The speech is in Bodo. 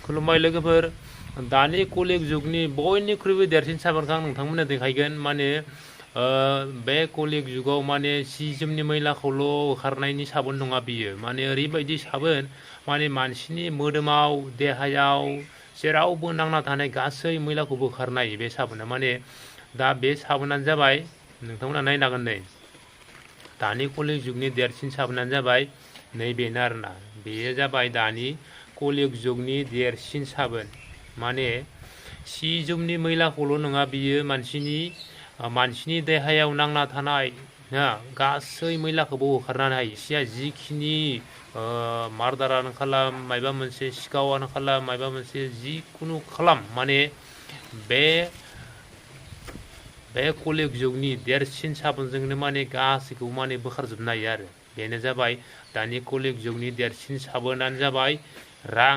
खुलुमबाय लोगोफोर दानि कलिग जुगनि बयनिख्रुइबो देरसिन साबोनखौ आं नोंथांमोननो देखायगोन माने बे कलिग जुगाव माने सि जोमनि मैलाखौल' होखारनायनि साबोन नङा बियो माने ओरैबायदि साबोन माने मानसिनि मोदोमाव देहायाव जेरावबो नांना थानाय गासै मैलाखौ बोखारनाय बे साबोना माने दा बे साबोनानो जाबाय नोंथांमोना नायनांगोन नै दानि कलिग जुगनि देरसिन साबोनानो जाबाय नैबेनो आरोना बेयो जाबाय दानि कलिग जुगनि देरसिन साबोन माने सि जोमनि मैलाखौल' नङा बियो मानसिनि देहायाव नांना थानाय ना गासै मैलाखौबो होखारनानै हायो सिया जिखिनि मार्डारानो खालाम माबा मोनसे सिखावानो खालाम माबा मोनसे जिखुनु खालाम माने बे कलिग जुगनि देरसिन साबोनजोंनो माने गासैखौबो माने बोखारजोबनो हायो आरो बेनो जाबाय दानि कलिग जुगनि देरसिन साबोनानो जाबाय रां